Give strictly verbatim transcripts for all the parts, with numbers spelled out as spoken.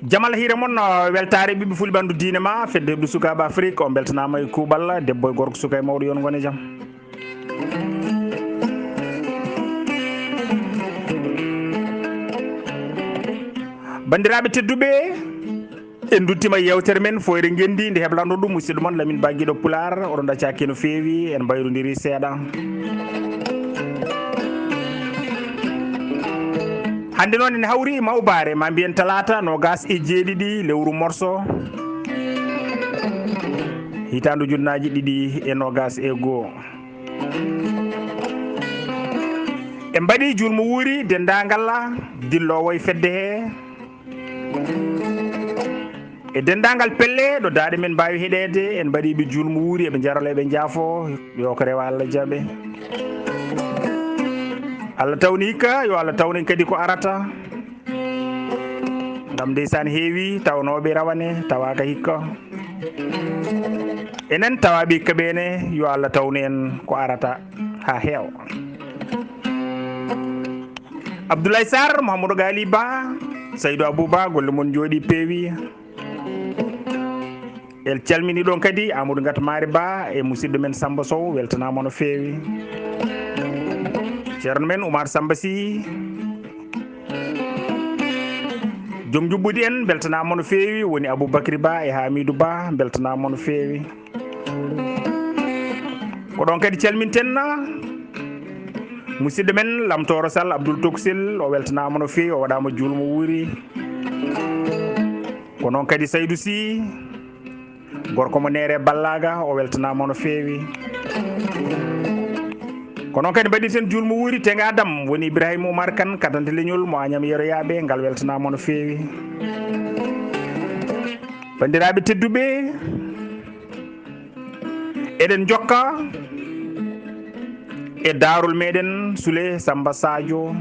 Jamal hiire mon, uh, weltaare ɓiɓɓe fulɓe ɓanndu diine ma, fedde heɓdu sukaaɓe Afrik, on mbeltanaama e kuuɓal, debbo e gorko, suka e mawɗo, yo on ngon e jam. Banndiraaɓe tedduɓe, en nduttima e yewtere men Fooyre Ngenndi, nde heblanɗo ɗum musidɗo mon Lamin Ba Giɗo Pulaar, oɗon ɗaccaaki no feewi, en mbayrondiri seeɗa. Hannde noon en hawri mawbaare, ma mbiyen talaata noogaas e jeeɗiɗi lewru morso, hitaande ujunnaaji ɗiɗi e noogaas e goo. En mbaɗi juulmo wuuri denndaangal dilloowo e fedde he, e denndaangal pelle ɗo daaɗe men mbaawi heɗeede, en mbaɗi ɓe juulmo wuuri, eɓe njaralo, eɓe njaafo, yo ko rewa Allah jaɓe. Allah tawni hikka, yo Allah tawnen kadi ko arata. Ngam ndeysaan heewi tawnooɓe rawane, tawaaka hikka. Enen tawaaɓe hikka ɓeene, yo Allah tawnu en ko arata haa heewa. Abdoulaye Sarr, Mouhamadou Ghali Ba, Saydou Abou Ba, golle mon njooɗi peewi. En calmini ɗon kadi Amadou Ngat Maari Ba e musidɗo men Samba Sow, weltanaama no feewi. Ceerno men Oumar Samba Sy, joom njuɓɓudi en, mbeltanaama no feewi, woni Aboubacry Ba e Hamidou Ba, mbeltanaama no feewi. Ko ɗon kadi calminten musidɗo men Lamtooro Sall, Abdoul Toksil, o weltanaama no feewi, o waɗaama juulmo wuuri. Ko noon kadi Saydou Sy, gorko mo Neere Ballaga, o weltanaama no feewi. Ko noon kadi mbaɗirten juulmo wuuri, Tenga Dam, woni Ibrahima Oumar Kane, katante leñol mo Agnam Yero Yaaɓe, ngal weltanaama no feewi. Banndiraaɓe tedduɓe, eɗen njokka e daarol meɗen Sule Samba Sadio.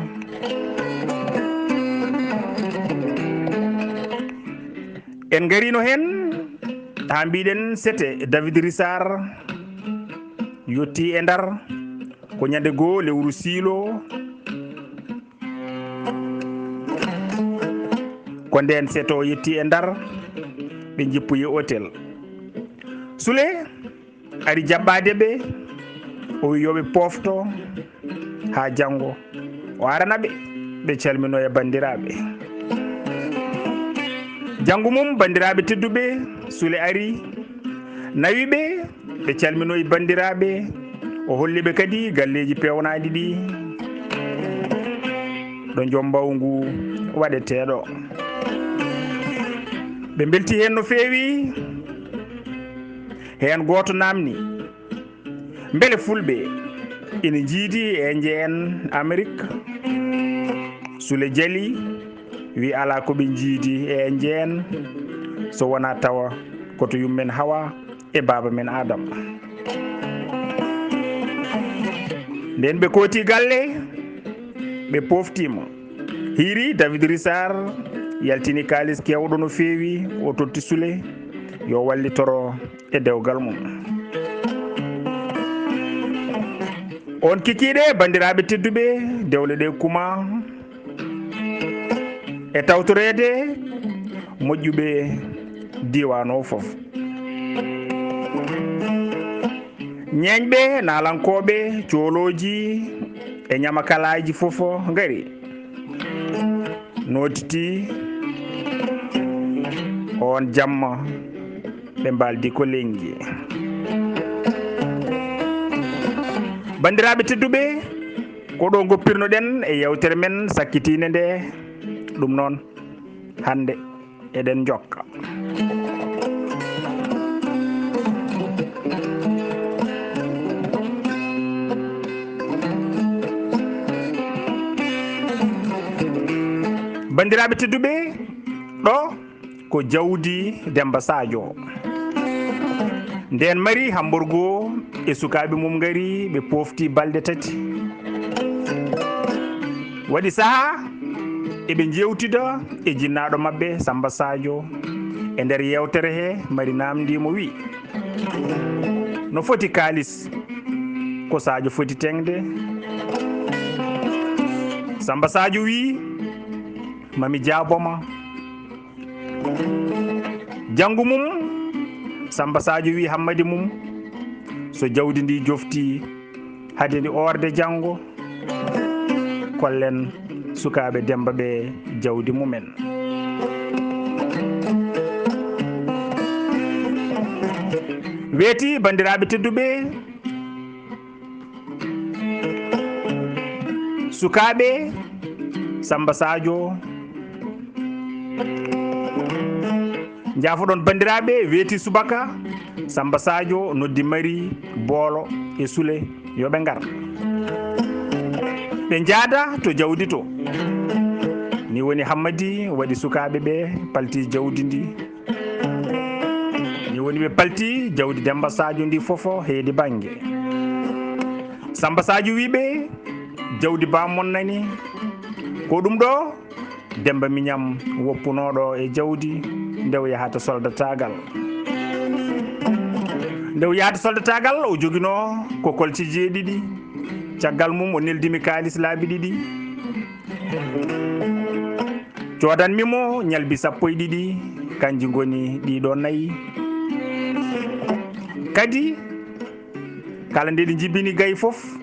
En ngarino heen haa mbiɗen sete David Rissar yotti e Ndar, ko ñande goo lewru siilo. Ko ndeen seto yetti e Ndar, ɓe njippoyi e otel. Sule ari jaɓɓaade ɓe, o wi yo ɓe poofto haa janngo. O arana ɓe, ɓe calminoya banndiraaɓe. Janngo mum, banndiraaɓe tedduɓe, Sule ari, nawi ɓe, ɓe calminoyi banndiraaɓe, o holli ɓe kadi galleeji peewnaaɗi ɗi ɗo joom mbawngu waɗeteeɗo. Ɓe mbelti heen no feewi. Heen gooto naamni, mbele fulɓe ina njiidi e Indien en Amerik? Sule jali, wi alaa ko ɓe njiidi e Indien en, so wonaa tawa ko to yummen Hawa e baaba men Adama. Nden ɓe kooti galle, ɓe poftiima. Hiiri, David Rissar yaltini kaalis keewɗo no feewi, o totti Sule yo wallitoro e dewgal mum. On kikiiɗe, banndiraaɓe tedduɓe, dewle ɗe kuma e tawtoreede moƴƴuɓe diiwaan o fof. Ñeeñɓe, naalankooɓe, coolooji e ñamakalaaji fof ngari, nootiti oon jamma, ɓe mbaaldi ko lenngi. Banndiraaɓe tedduɓe, ko ɗo ngoppirnoɗen e yewtere men sakkitiinde nde. Ɗum noon, hannde eɗen njokka. Banndiraaɓe tedduɓe, ɗo ko jawdi Demba Sadio. Nden mari hamborgo e sukaaɓe mum ngari, ɓe pofti balɗe tati. Waɗi sahaa eɓe njeewtida e jinnaaɗo maɓɓe Samba Sadio. E nder yewtere he mari naamndi mo wi, no foti kaalis ko Sadio foti teŋde? Samba Sadio wi, mami jaaboma. Janngu mum, Samba Sadio wi hammadi mum, so jawdi ndi jofti, hade ndi oorde janngo, kollen sukaaɓe Demba ɓe jawdi mumen. Weeti, banndiraaɓe tedduɓe, sukaaɓe Samba Sadio, njaafoɗon banndiraaɓe, weeti subaka, Samba Sadio noddi Mari, Boolo e Sule, yo ɓe ngar. Ɓe njaada to jawdi to. Ni woni Hammadi waɗi sukaaɓe ɓe palti jawdi ndi. Ni woni ɓe palti jawdi Demba Sadio ndi fofo heedi bannge. Samba Sadio wi ɓe, jawdi ba mon nani. Ko ɗum ɗo Demba Miñam woppunooɗo e jawdi nde o yahata soldataagal. Nde o yahata soldataagal, o joginoo ko kolce jeeɗiɗi. Caggal mum, o neldimi kaalis laabi ɗiɗi. Coodanmi mo ñalbi sappo e ɗiɗi, kanji ngoni ɗiɗo nayi. Kadi, kala nde ɗi njibini gayi fof,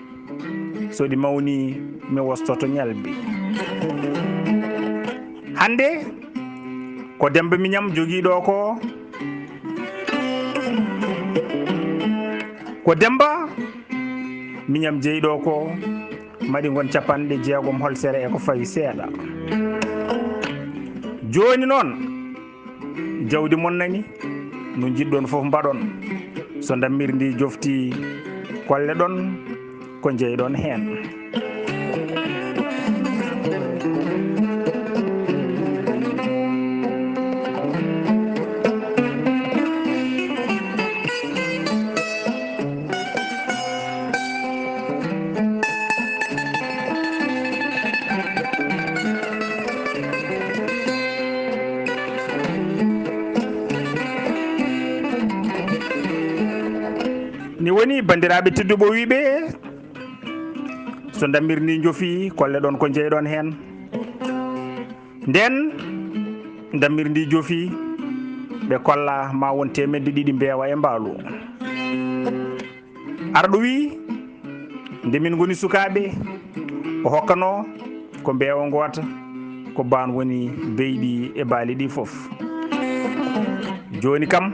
so ɗi mawni, mi wostoto ñalbi. Hannde, ko Demba Miñam jogiiɗo ko, ko Demba Miñam jeyɗo ko, maɗi ngon capanɗe jeegom holsere e ko fawi seeɗa. Jooni noon, jawdi mon nani, no njiɗɗon fof mbaɗon. So ndammir ndi jofti, kolle ɗon ko njeyɗon heen. Ni woni, banndiraaɓe tedduɓe, o wi ɓe, so ndammir ndi jofi, kolle ɗon ko njeyɗon heen. Nden ndammir ndi jofi, ɓe kolla ma won teemedde ɗiɗi mbeewa e mbaalu. Arɗo wi, nde min ngoni sukaaɓe, o hokkano ko mbeewa ngoota, ko baan woni beyɗi e baali ɗi fof. Jooni kam,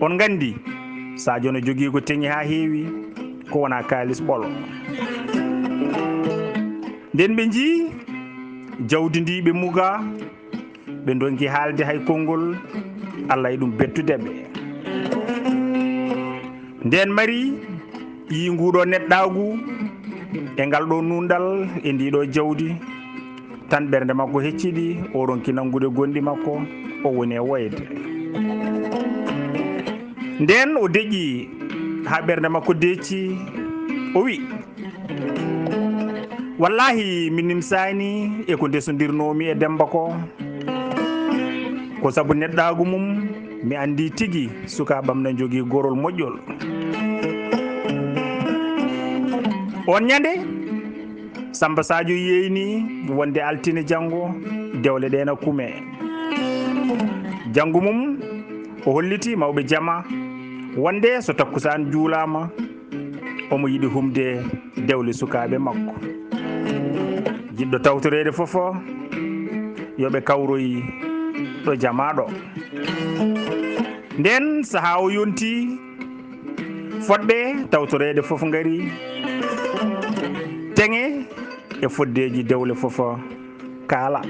on nganndi, Sadio no jogii ko teŋi haa heewi, ko wona kaalis ɓolo. Nden ɓe njii jawdi ndi ɓe muga, ɓe ndonki haalde hay konngol, Allah e ɗum bettude ɓe. Nden Mari yii nguɗo neɗɗaagu e ngal ɗo nunɗal e ndi ɗo jawdi, tan ɓernde makko hecciɗi, o ronki nanngude gonɗi makko, o woni e woyde. Nden o deƴƴi haa ɓernde makko deecci, o wi, "Wallaahi, mi nimsaani e ko ndesondirnoomi e Demmba ko. Ko sabu neɗɗaagu mum, mi anndi tigi sukaaɓam na jogii gorol moƴƴol." Oon ñande, Samba Sadio yeeyni wonde altine janngo, dewle ɗe na kume. Janngo mum, o holliti mawɓe jama wonde so takkusaan juulaama, omo yiɗi humde dewle sukaaɓe makko. Jiɗɗo tawtoreede fof o, yo ɓe kawroy ɗo jama ɗo. Nden sahaa o yonti, fodɓe tawtoreede fof ngari, teŋe e foddeeji dewle fof kaala.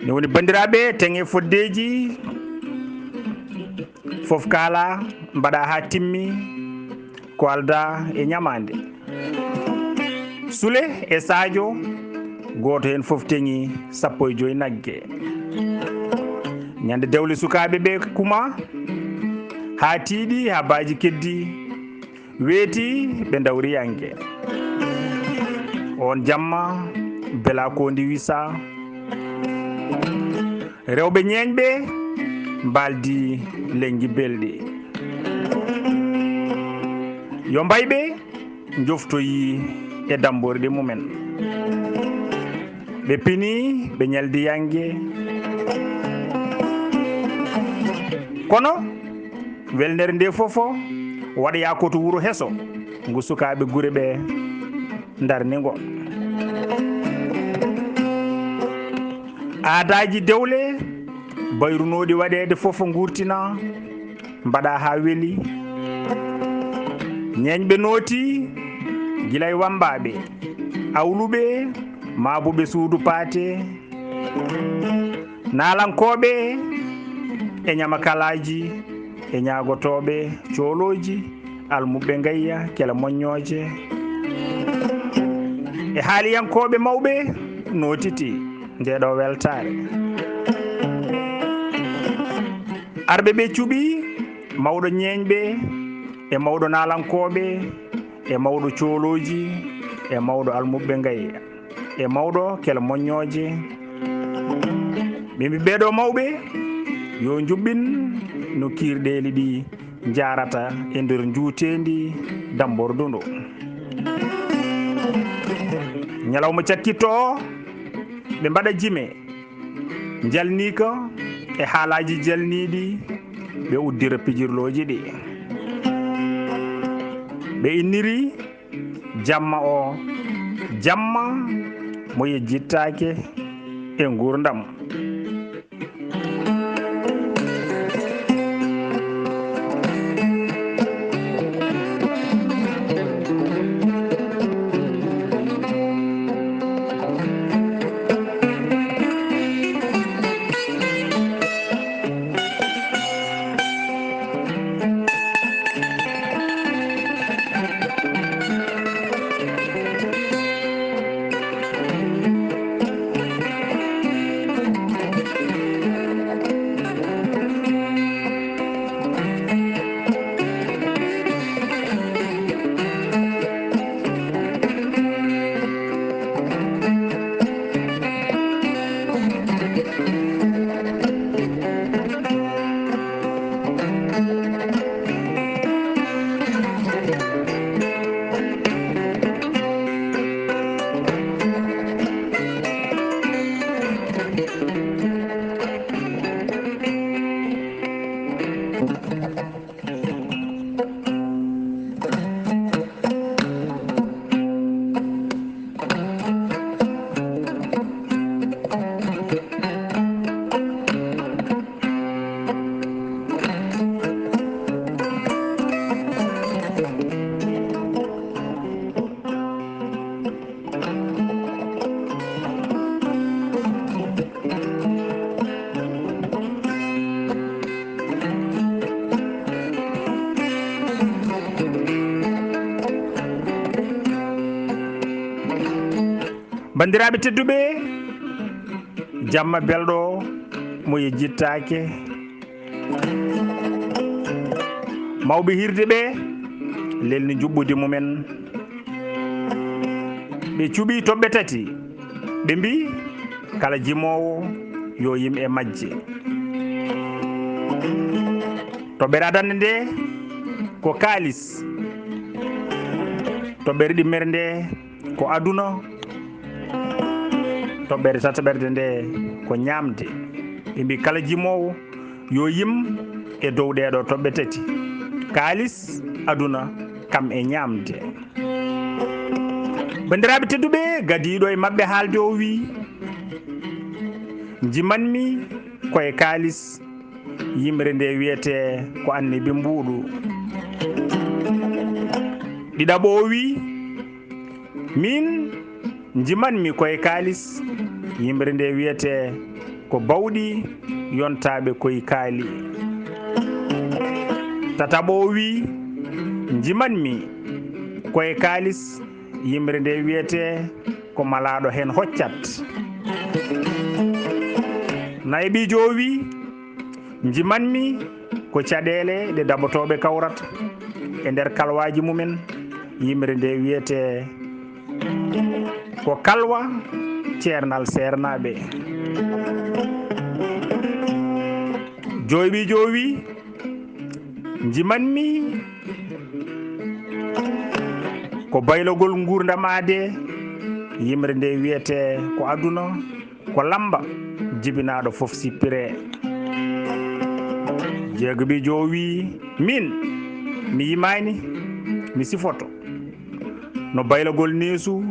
Ne woni, banndiraaɓe, teŋe foddeeji fof kaala, mbaɗa haa timmi, ko alda e ñamaande. Sule e Sadio, gooto heen fof teŋi sappo e joy nagge. Ñande dewle sukaaɓe ɓe kuma, haa tiiɗi, haa baaji keddi, weeti, ɓe ndawri yanke. Oon jamma, bela koondi wisa. Rewɓe ñeeñɓe mbaaldi lenngi belɗi. Yo mbayɓe njoftoyi e dammborɗi mumen. Ɓe pini, ɓe ñaldi yannge. Kono welnere nde fof o waɗoya ko to wuro heso, ngo sukaaɓe gure ɓe ndarni ngo. Aadaaji dewle bayrunooɗi waɗeede fof nguurtina, mbaɗa haa weli. Ñeeñɓe nooti, gila e wammbaaɓe, awluɓe, maabuɓe suudu paate, naalankooɓe e ñamakalaaji, e ñaagotooɓe coolooji, almuɓɓe ngayya, kela moññooje, e haaliyankooɓe mawɓe nootiti nde ɗo weltaare. Arɓe ɓe cuɓi mawɗo ñeeñɓe, e mawɗo naalankooɓe, e mawɗo coolooji, e mawɗo almuɓɓe ngayya, e mawɗo kela moññooje. Ɓe mbi ɓeeɗo mawɓe yo njuɓɓin no kiirɗeeli ɗi njaarata e nder njuuteendi dammbordu ndu. Ñalawma cakkitto o, ɓe mbaɗa jime njalniika e haalaaji jalniiɗi, ɓe uddira pijirlooji ɗi. Ɓe inniri jamma o jamma mo yejjittaake e nguurndam. Banndiraaɓe tedduɓe, jamma belɗo mo yejjittaake. Mawɓe hiirde ɓe lelni njuɓɓudi mumen. Ɓe cuɓi toɓɓe tati. Ɓe mbi kala jimoowo yo yim e majje. Toɓɓere adannde nde ko kaalis. Toɓɓere ɗimmere nde ko aduna. Toɓɓere tataɓerde nde ko ñaamde. Ɓe mbi kala jimoowo yo yim e dow ɗeeɗo toɓɓe tati, kaalis, aduna, kam e ñaamde. Banndiraaɓe tedduɓe, gadiiɗo e maɓɓe haalde o wii, njimanmi ko e kaalis, yimre nde wiyetee ko annabi mbuuɗu. Ɗiɗaɓo o wii, min njimanmi ko e kaalis, yimre nde wiyetee ko bawɗi yontaaɓe koye kaali. Tataɓo o wii, njimanmi ko e kaalis, yimre nde wiyetee ko malaaɗo heen hoccat. Nayaɓiijo o wii, njimanmi ko caɗeele ɗe daɓotooɓe kawrata e nder kalwaaji mumen, yimre nde wiyetee ko kalwa ceernal seernaaɓe. Joyɓiijo o wii, njimanmi Ko baylagol nguurndam aadee, yimre nde wiyetee ko aduna, ko lamba, jibinaaɗo fof sippiree. Jeegumiijo o wiyi, miin, mi yimaani, mi sifoto no baylagol neesu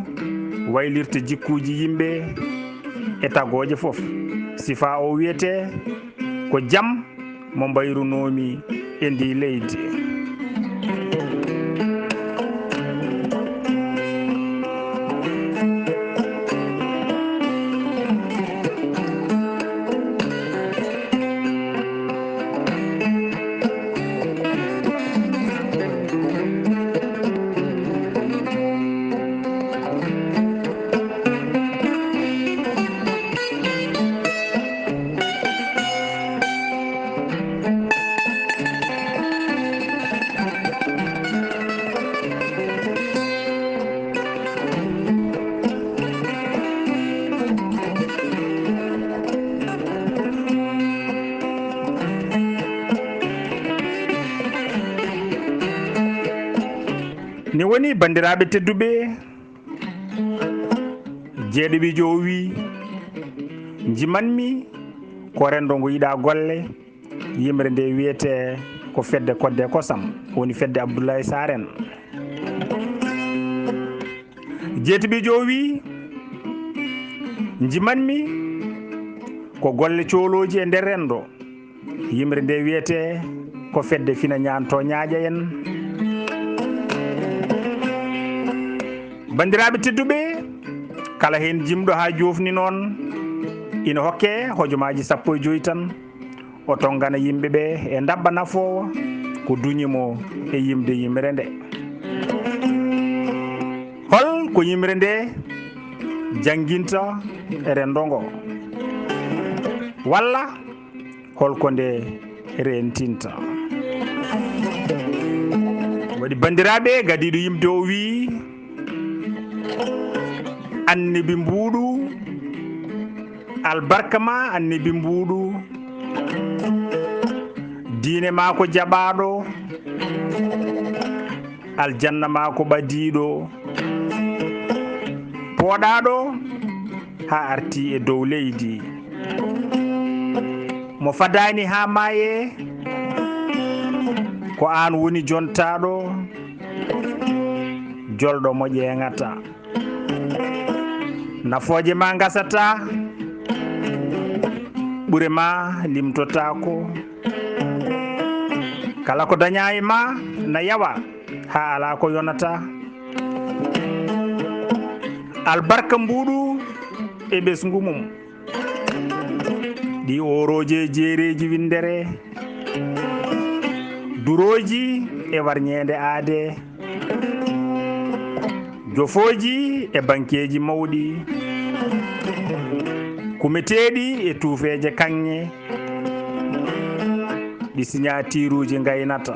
waylirta jikkuuji yimɓe e tagooje fof. Sifaa o wiyetee ko jam mo mbayrunoomi e ndii leydi. Ne woni, banndiraaɓe tedduɓe, jeeɗiɓijo o wii, njimanmi ko renndo ngo yiɗa golle, yimre nde wiyetee ko fedde Kodde Kosam, woni fedde Abdoulaye Sarr en. Jeeɗiɓijo o wii, njimanmi ko golle coolooji e nder renndo, yimre nde wiyetee ko fedde Fina Ñaanto Ñaaƴa en. Banndiraaɓe tedduɓe, kala heen jimɗo haa joofni noon, ina hokke hojomaaji sappo e joy tan, o tonngana yimɓe ɓe e ndaɓɓa nafoowa ko duñi mo e yimde yimre nde. Hol ko yimre nde jannginta renndo ngo? Walla hol ko nde reentinta? Waɗi, banndiraaɓe, gadiiɗo yimde o wii, annabi mbuuɗu, albarka ma annabi mbuuɗu, diine ma ko jaɓaaɗo, aljanna ma ko ɓadiiɗo, pooɗaaɗo haa arti e dow leydi. Mo fadaani haa maaye, ko aan woni jontaaɗo, jolɗo mo ƴeeŋata. Nafooje ma ngasata, ɓure ma limtotaako. Kala ko dañaa e ma na yawa, haa alaa ko yonata. Albarka mbuuɗu e ɓesngu mum. Ɗi oorooje e jeereeji winndere, durooji e warñeende aadee, jofooji e bankeeji mawɗi, kumeteeɗi e tuufeeje kaŋŋe, ɗi siñaatiiruuji ngaynata.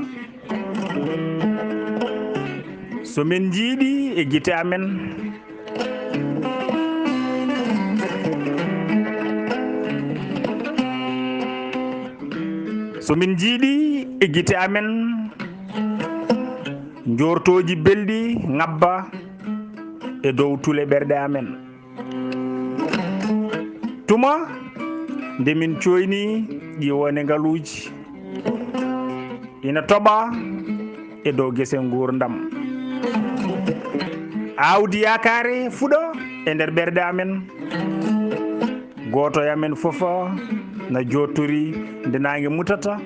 So min njiiɗi e gite amen, so min njiiɗi e gite amen, njoortooji belɗi ŋabba e dow tule ɓerɗe amen. Tuma nde min cooyni ƴiwone ngaluuji, ina toɓa e dow gese nguurndam. Aawdi yaakaare fuɗa e nder ɓerɗe amen. Gooto e amen fof na jooɗtori nde naange mutata,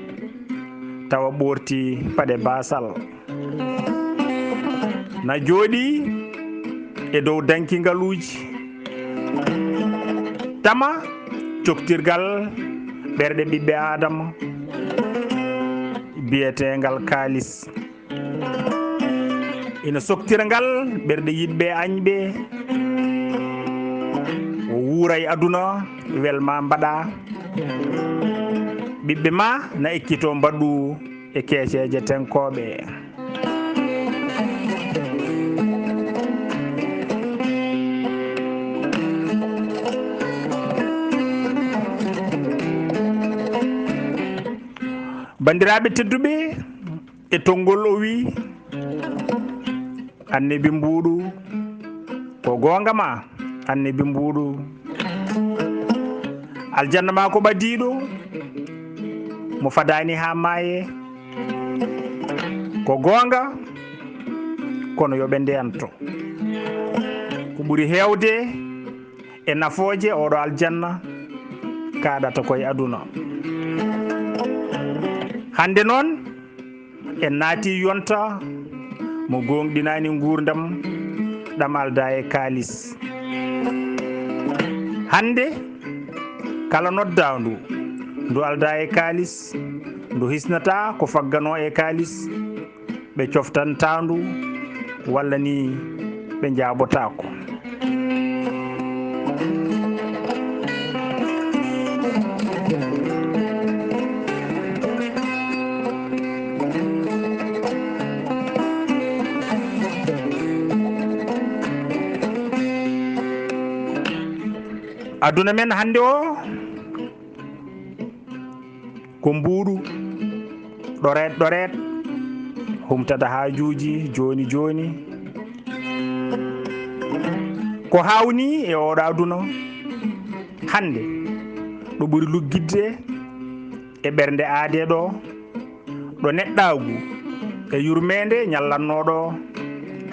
tawa ɓoorti paɗe baasal. Na jooɗii e dow danki ngaluuji. Tama coktirgal ɓerɗe ɓiɓɓe Aadama, biyeteengal kaalis. Ina soktira ngal ɓerɗe yiɗɓe añɓe. O wuura e aduna, wel ma mbaɗa. Ɓiɓɓe ma na ekkito mbaɗu e keeceeje tenkooɓe. Banndiraaɓe tedduɓe, e tonngol o wi, Annabi mbuuɗu, ko goonga ma, annabi mbuuɗu. Aljanna ma ko ɓadiiɗo, mo fadaani haa maaye. Ko goonga, kono yo ɓe ndeyanto. Ko ɓuri heewde e nafooje oɗo aljanna kaaɗata koye aduna. Hannde noon, en naati yonta mo gooŋɗinaani nguurndam, ɗam aldaa e kaalis. Hannde, kala noddaandu ndu aldaa e kaalis, ndu hisnataa ko fagganoo e kaalis, ɓe coftantaa ndu, walla ni ɓe njaabotaako. Aduna men hannde o, ko mbuuɗu, ɗoreet ɗoreet, humtata haajuuji jooni jooni. Ko haawnii e oɗo aduna hannde, ɗo ɓuri luggitde e ɓernde aadee ɗo, ɗo neɗɗaagu e yurmeende ñallannoo ɗo,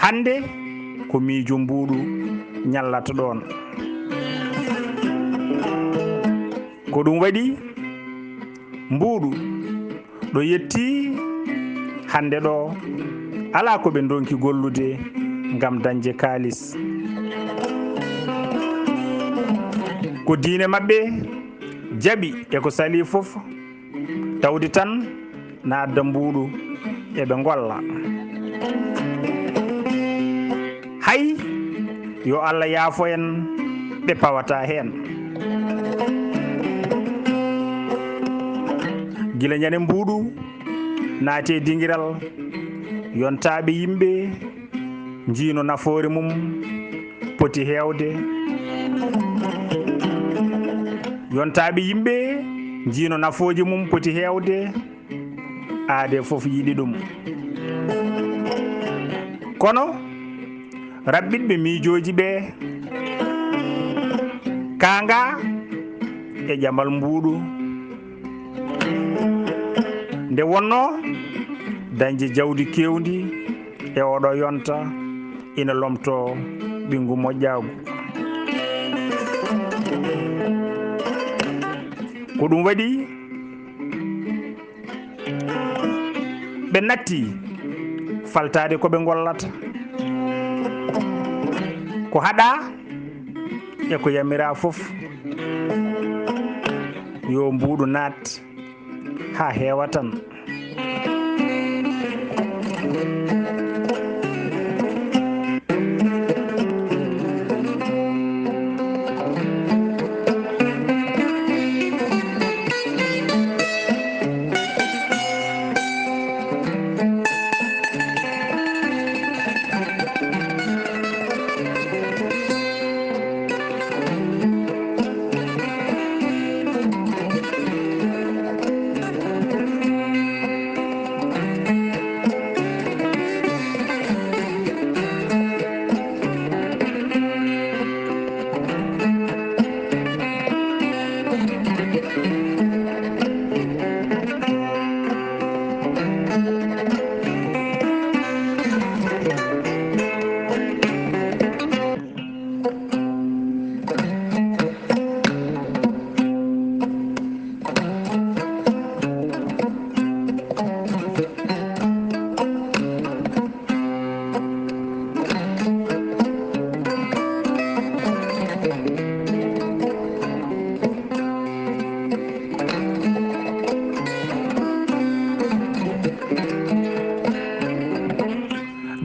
hannde ko miijo mbuuɗu ñallata ɗoon. Ko ɗum waɗi mbuuɗu ɗo yetti hannde ɗo, alaa ko ɓe ndonki gollude ngam dañde kaalis. Ko diine maɓɓe jaɓi e ko salii fof, tawde tan na adda mbuuɗu, eɓe ngolla. Hay yo Allah yaafo en, ɓe pawata heen. Gila ñande mbuuɗu naati e dingiral, yontaaɓe yimɓe njiino nafoore mum poti heewde. Yontaaɓe yimɓe njiino nafooje mum poti heewde. Aadee fof yiɗi ɗum. Kono raɓɓiɗɓe miijooji ɓe kaanga e ƴamal mbuuɗu. Nde wonnoo dañde jawdi keewndi e oɗo yonta ina lomtoo ɓinngu moƴƴaagu. Ko ɗum waɗi ɓe natti faltaade ko ɓe ngollata, ko haɗaa e ko yamiraa fof, yo mbuuɗu naat haa heewa tan.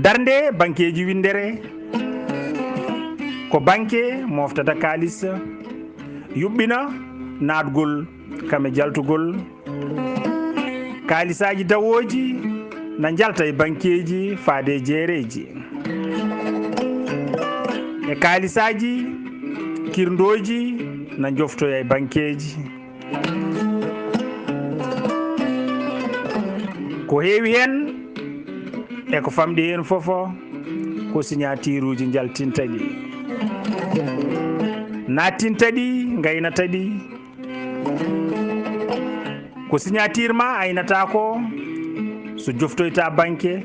Darnde bankeeji winndere ko banke moftata kaalis, yuɓɓina naatgol kam e jaltugol. Kaalisaaji dawooji na njalta e bankeeji faade e jeereeji. E kaalisaaji kirndooji na njoftoya e bankeeji. Ko heewi heen e ko famɗi heen fof, ko siñaatiiruuji njaltinta ɗi, naattinta ɗi, ngaynata ɗi. Ko siñaatiir ma aynata ko, so joftoyta banke,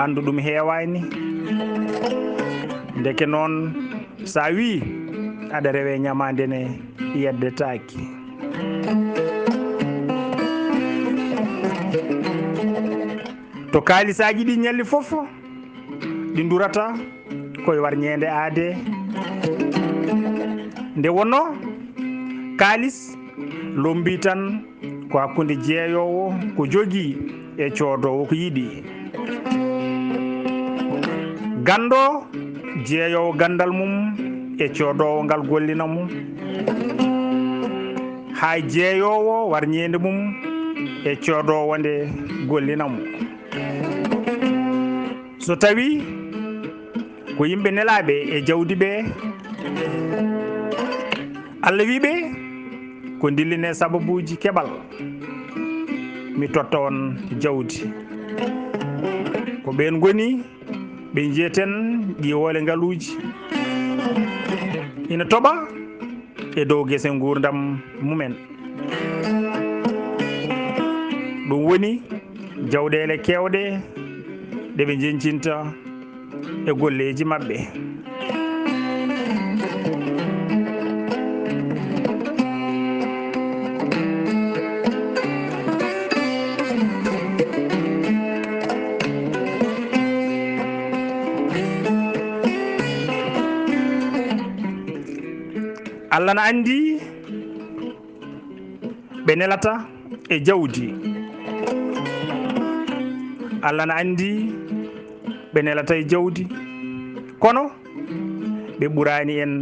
anndu ɗum heewaani. Ndeke noon, so a wii aɗa rewe ñamaande ne, yeddetaake. To kaalisaaji ɗi ñalli fof, ɗi ndurata koye warñeende aadee. Nde wonnoo, kaalis lombii tan ko hakkunde jeeyoowo ko jogii e coodoowo ko yiɗi. Ganndo jeeyoowo ganndal mum e coodoowo ngal gollina mo. Haa jeeyoowo warñeende mum e coodoowo nde gollina mo. So tawii ko yimɓe nelaaɓe e jawdi ɓe, Allah wii ɓe ko ndillinee sababuuji keɓal, mi totta on jawdi. Ko ɓeen ngoni ɓe njiyeten ƴiwoole ngaluuji ina toɓa e dow gese nguurndam mumen. Ɗum woni jawɗeele keewɗe ɗe ɓe njeñcinta e golleeji maɓɓe. Allah na anndi ɓe nelata e jawdi. Allah na anndi ɓe nelata e jawdi, kono ɓe ɓuraani en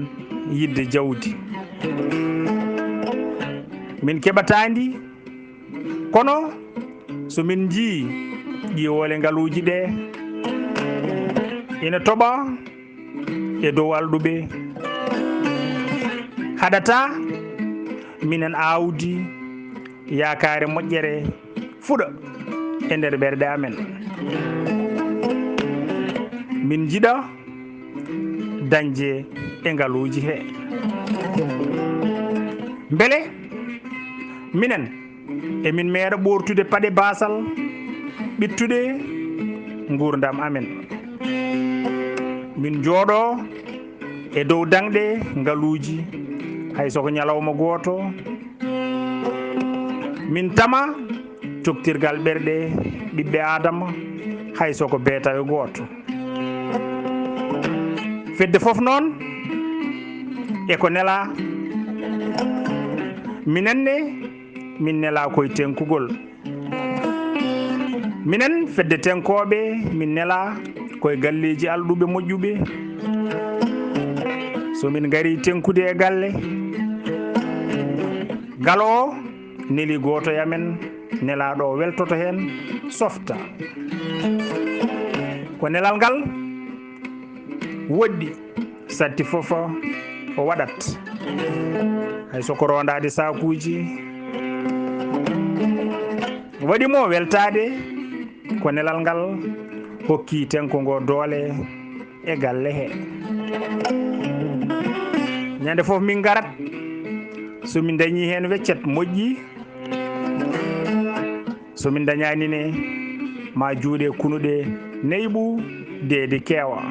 yiɗde jawdi. Min keɓataa ndi, kono so min njii ƴiwoole ngaluuji ɗe ina toɓa e dow alɗuɓe, haɗataa minen aawdi yaakaare moƴƴere fuɗa e nder ɓerɗe amen. Min njiɗa dañde e ngaluuji he. Mbele minen emin meeɗa ɓoortude paɗe baasal ɓittuɗe nguurndam amen. Min njooɗoo e dow daŋɗe ngaluuji, hay so ko ñalawma gooto. Min tama coktirgal ɓerɗe ɓiɓɓe Aadama, hay so ko beetawe gooto. Fedde fof noon e ko nelaa. Minen ne, min nelaa koye teŋkugol. Minen fedde teŋkooɓe, min nelaa koye galleeji alɗuɓe moƴƴuɓe. So min ngarii teŋkude e galle, galo o neli gooto e amen, nelaaɗo o weltoto heen, softa. Ko nelal ngal woɗɗi, satti fof o waɗat. Hay so ko rondaade saakuuji waɗi mo weltaade, ko nelal ngal hokki teŋko ngo doole e galle he. Ñande fof min ngarat, so min dañi heen weccet moƴƴi, so min dañaani ne, ma juuɗe kunuɗe neyɓu deedi keewa.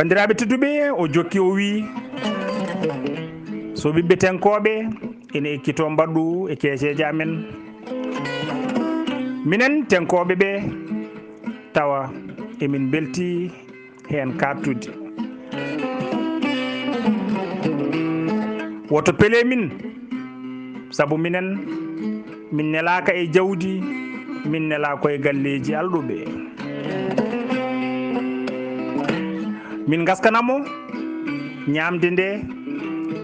Banndiraaɓe tedduɓe, o jokki o wiyi, so ɓiɓɓe tenkooɓe ene ekkitoo mbaɗɗu e keeceeje amen, minen tenkooɓe ɓe, tawa emin mbelti heen kaattude. Woto pele min, sabu minen, min nelaaka e jawdi, min nelaa ko e galleeji alɗuɓe. Min ngaskana mo ñaamde nde,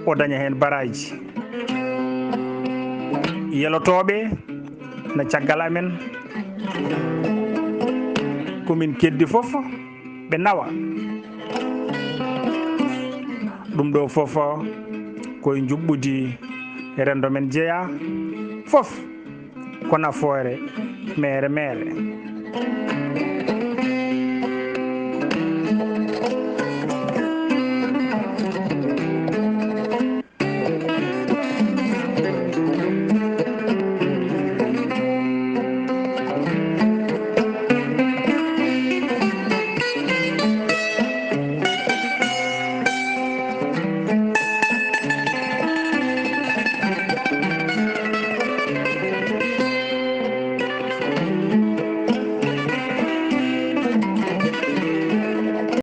o daña heen baraaji. Yelotooɓe na caggal amen, ko min keddi fof, ɓe nawa. Ɗum ɗo fof ko e njuɓɓudi renndo men jeyaa, fof ko nafoore meere meere.